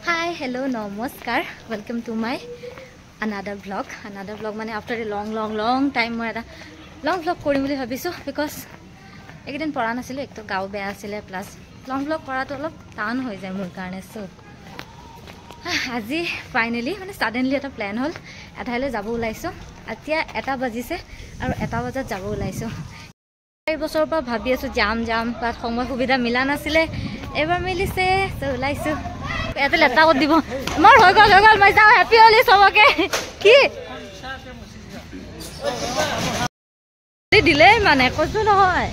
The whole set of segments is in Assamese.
হাই হেল্ল' নমস্কাৰ, welcome to my another vlog. Another vlog মানে after a long long long time মই এটা লং ভ্লগ কৰিম বুলি ভাবিছোঁ, because এইকেইদিন পৰা নাছিলোঁ, একতো গাও বেয়া আছিলে, প্লাছ লং ভ্লগ কৰাটো অলপ টান হৈ যায় মোৰ কাৰণে। চ' আজি ফাইনেলি মানে ছাডেনলি এটা প্লেন হ'ল, এঠাইলৈ যাব ওলাইছোঁ। এতিয়া 1টা বাজিছে আৰু 1টা বজাত যাব ওলাইছোঁ। 4 বছৰৰ পৰা ভাবি আছোঁ যাম যাম, বাট সময় সুবিধা মিলা নাছিলে, এইবাৰ মিলিছে, চ' ওলাইছোঁ। ইয়াতে লেতেৰা কৰি দিব মোৰ হৈ গ'ল, হৈ গ'ল, মই যাওঁ। হেপী হোলী চবকে। কি দিলেই মানে কৈছো নহয়।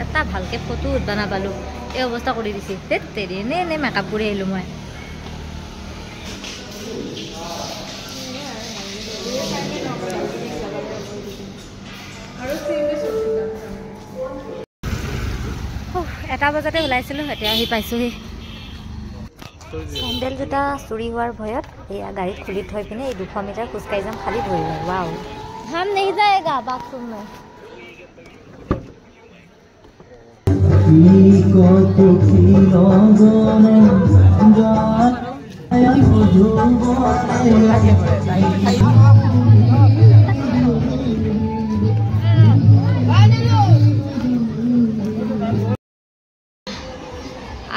এটা ভালকে ফটো উঠবা নাপালো, এই অৱস্থা কৰি দিছে। তেৰি এনে এনে মেকআপ কৰি আহিলো মই। 1টা বজাতে ওলাইছিলোঁ, এতিয়া আহি পাইছোহি। চেণ্ডেল জোতা চুৰি হোৱাৰ ভয়ত এয়া গাড়ীত খুলি থৈ পিনে এই 200 মিটাৰ খোজকাঢ়ি যাম খালী ধৰিলে। ৱাও, হাম নেহি যায়েগা বাথৰুম মে।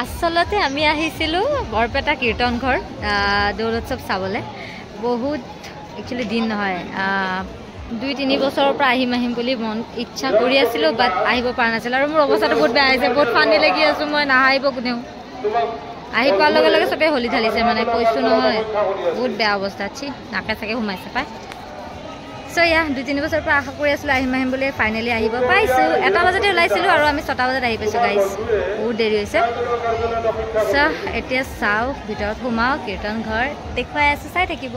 আচলতে আমি আহিছিলোঁ বৰপেটা কীৰ্তন ঘৰ দৌল উৎসৱ চাবলৈ। বহুত একচুৱেলি দিন নহয়, 2-3 বছৰৰ পৰা আহিম আহিম বুলি মন ইচ্ছা কৰি আছিলোঁ, বাট আহিব পৰা নাছিলোঁ। আৰু মোৰ অৱস্থাটো বহুত বেয়া হৈছে, বহুত ফানি লাগি আছোঁ মই, নাহাঁহিব কোনেও। আহি পোৱাৰ লগে লগে চবেই হোলী ঢালিছে, মানে কৈছোঁ নহয়, বহুত বেয়া অৱস্থা। চি নাকে চাকে সোমাইছে পাই। চ' ইয়া 2-3 বছৰৰ পৰা আশা কৰি আছিলোঁ আহিম আহিম বুলি, ফাইনেলি আহিব পাইছোঁ। 1টা বজাতে ওলাইছিলোঁ আৰু আমি 6টা বজাত আহি পাইছোঁ গাইজ, বহুত দেৰি হৈছে। চ' এতিয়া চাওঁ, ভিতৰত সোমাওঁ, কীৰ্তন ঘৰ দেখুৱাই আছোঁ, চাই থাকিব।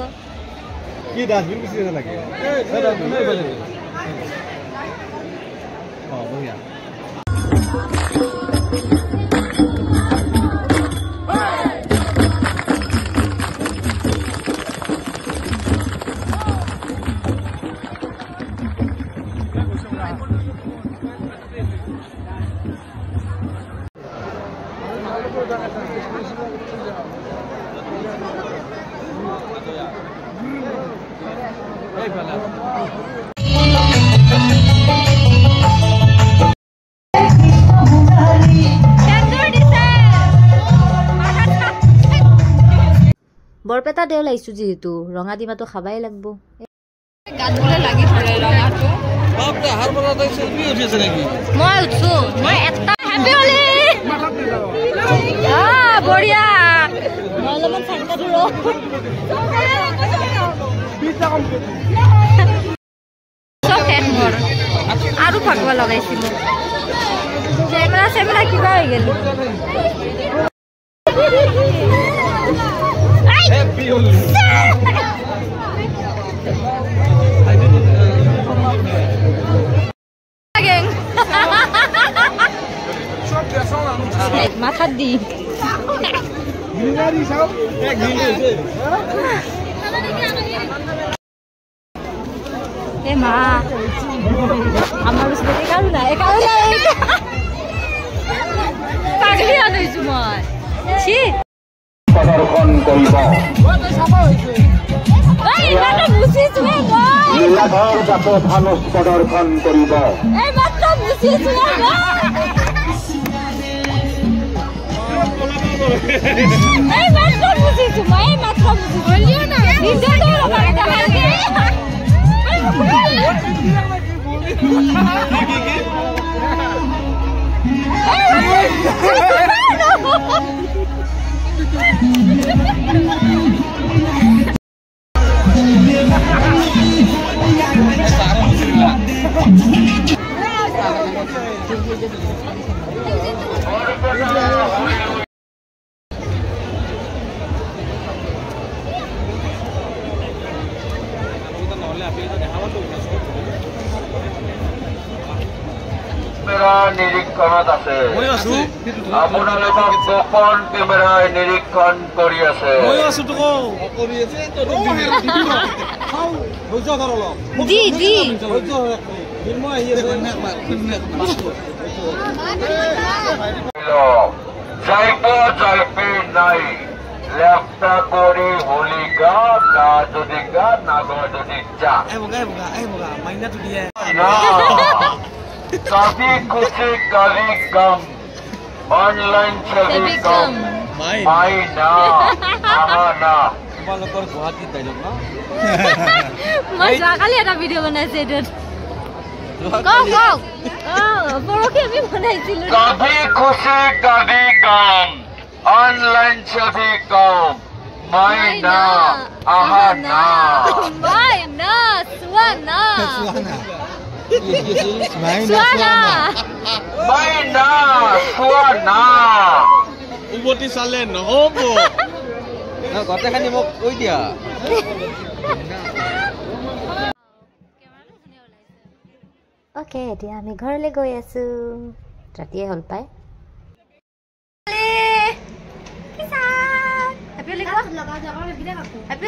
বৰপেটা দেউল আহিছো যিহেতু ৰঙা ডিমাটো খাবাই লাগব। মই উঠছো, মই এটা হেপী হোলী। বঢ়িয়া, মই অলপমান চব শেষ মোৰ আৰু ফাকুৱা লগাইছিলো, কেমেৰা চেমেৰা কিবা হৈ গ'ল। মাথাত দি এ মা, আমাৰ ওচৰতে কাৰো নাই, কাৰো নাই, পাগলি আনিছো মই। ছি প্ৰদৰ্শন কৰিব লীলাধৰ যাতে ধনুষ প্ৰদৰ্শন কৰিব। কেমেৰা নিৰীক্ষণত আছে। আপোনালোকক গোপন কেমেৰাই নিৰীক্ষণ কৰি আছে। যাইব যাইবে নাই লেফটা কৰি হোলি গা গা যদি গা না গা যদি যা। कभी खुशी कभी गम, অনলাইন ছবি কম মাই না আহা না। তোমালোকৰ গুৱাহাটীত ডাইলগ ন? মই যোৱাকালি এটা ভিডিঅ' বনাইছো এইটোত। কওক কওক। পৰহি আমি বনাইছিলো। কভি খুশি কভি গম, অনলাইন ছবি কম মাই না আহা না। মাই না চোৱা না উভতি চালে নহব। গোটেইখিনি মোক কৈ দিয়া। অ'কে, এতিয়া আমি ঘৰলৈ গৈ আছো। ৰাতিয়ে হ'ল পাই। হেপী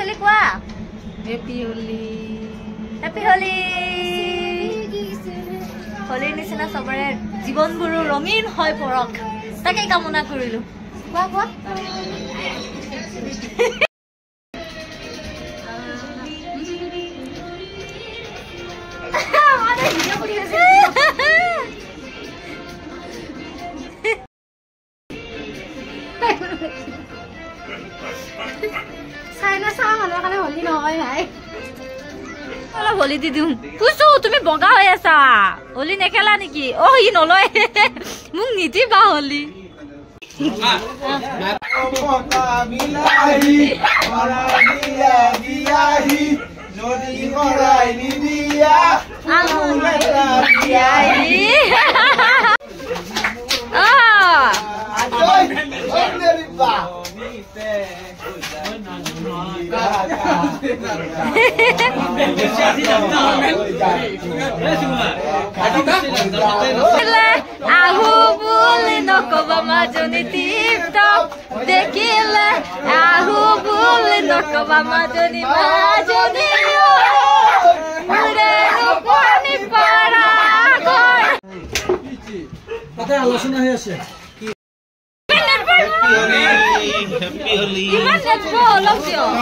হোলী কোৱা। Happy Holi, happy Holi. হোলীৰ নিচিনা চবৰে জীৱনবোৰো ৰঙীন হৈ পৰক, তাকে কামনা কৰিলো। কোৱা কোৱা। অলপ হোলী দি দিওঁ। কৈছো তুমি বগা হৈ আছা, হোলী নেখেলা নেকি? অ সি নলয়, মোক নিদিবা হোলী। আহো বুলি নকবা মাজনী, টিপ টপ দেখিলে আহো বুলি নকবা মাজনী, মাজনী আলোচনা হৈ আছে। ইমান অলপ দিয়ক।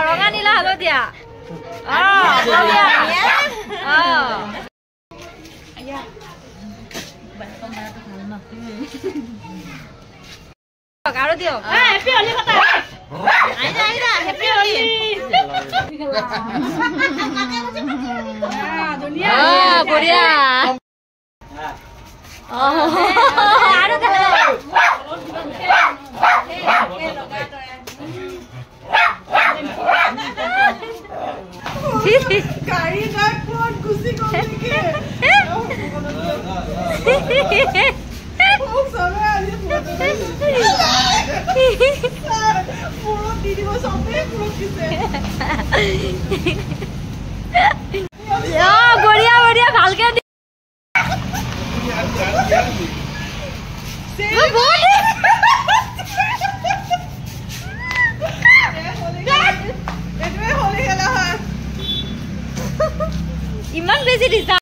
ৰঙা নীলা হালধীয়া। আৰু দিয়ক। বঢ়িয়া। আৰু বঢ়িয়া বঢ়িয়া, ভালকে। ইমান বেছি দিছা।